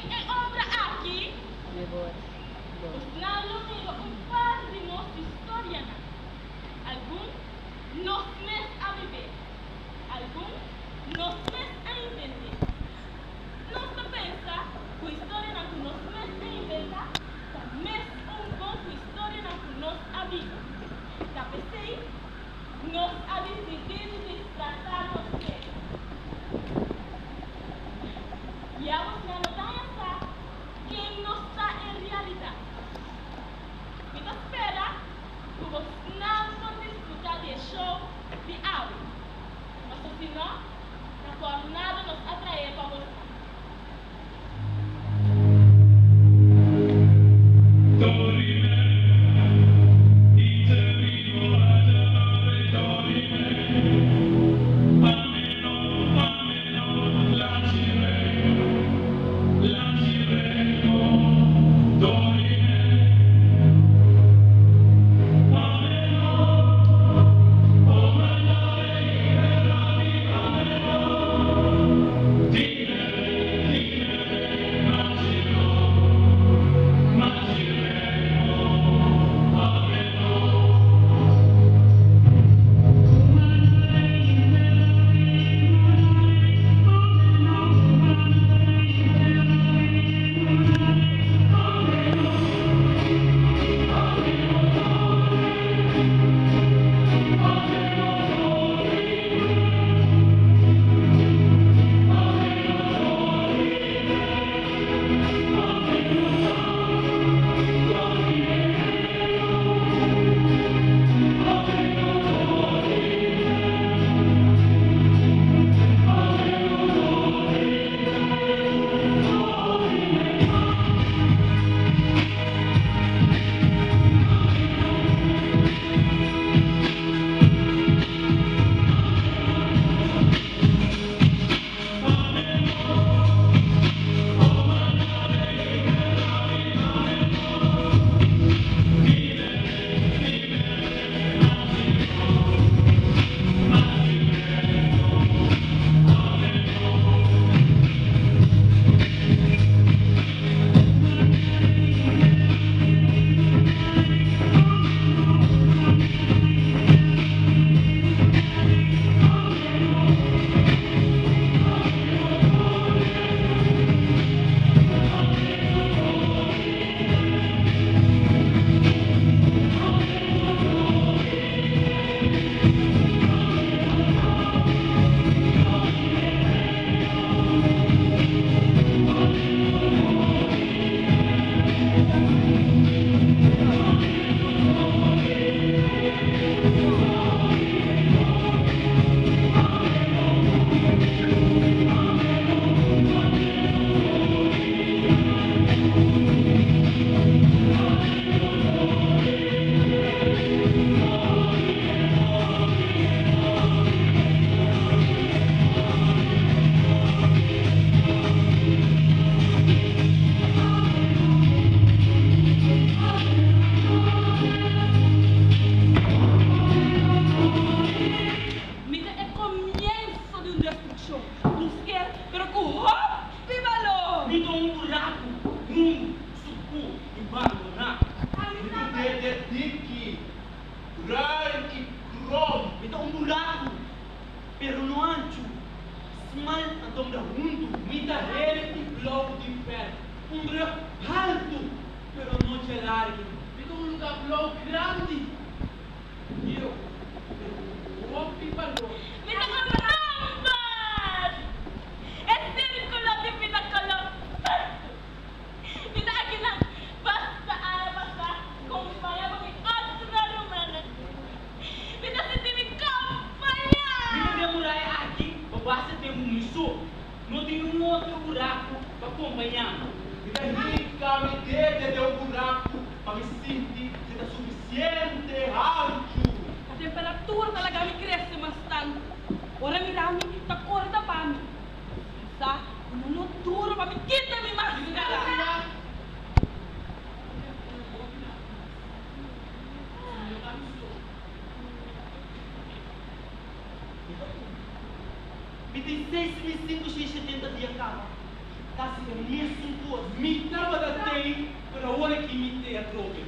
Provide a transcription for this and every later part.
Den e obra aki, bosnan lo mira un par di nos historianan. Algun nos mes a bib'é, algun nos mes a invent'é. Nos ta pensa ku historianan ku nos mes a inventá ta mes un bon ku historianan ku nos a biba. Ta p'esei nos a disidí di disfrasá nos mes. Ya bosnan no ta haña sa ken nos ta en realidat. Mi ta spera ku bosnan por disfrutá di e show di awe. Paso si no, ta por nada nos a trae pa bosnan. Mi ta e komienso di un destrukshon, un sker pero ku hopi balor. Mi ta un buraku hundu, sukú i bandoná. Mi ta un dede diki, ruim i krom. Mi ta un buraku, pero no anchu, smal anto mira hundu. Mi ta hel i blou di pèl. Un brug haltu, pero no dje largu. Mi ta un lugá blou grandi. Bieu, pero ku hopi balor. Mi ta un nòmber! E sírkulo di bida koló pèrtu. Mi ta akinan basta aña pasá kompañá ku mi otro rumannan. Mi ta sinti mi kompañá! Mi ta den muraya aki pa basta tempu mi so. No tin un otro buraku pa kompañá mi. Mi ta hinka mi dede den un buraku pa mi sinti si ta sufisiente hanchu. A temperatura ta laga mi krese mas tantu. Ora mira mi, ta kore tapa mi. Mi sa ku no lo dura pa mi kita mi maskara. Mi tin 6570 dia kaba. Kasi. bisa mesun kos. Mi tabata tei, pero awor aki mi tei atrobe.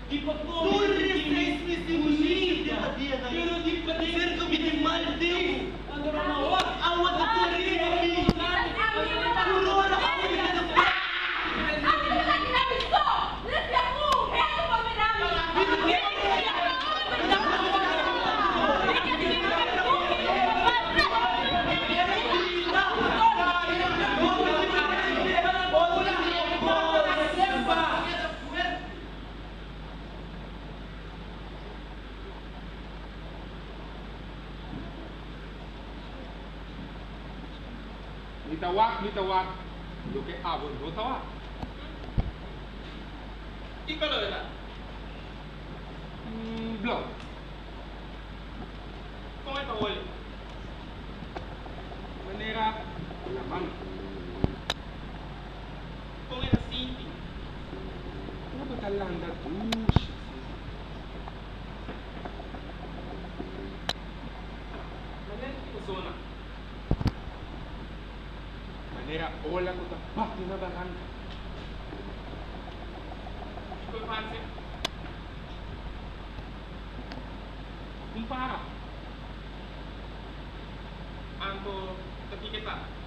Di pafó mi Tur ta e sinti mi 6500 bunita, dianan pero di paden serka mi mi ta tin mal sinti tempu. Anto no awor. Awa ta kore riba mi. Tur ora awa ta keda plat. Mi ta wak, mi ta wak, loke abo no ta wak. Ki kolor e ta? Blou. Kon e ta holi? Manera laman. Kon e ta sinti? Ora bo ta landa dushi asina. Manera ki ta sona? Manera ola ku ta bati na baranka. Kiko e parse? Un para. Anto ta kiko e ta?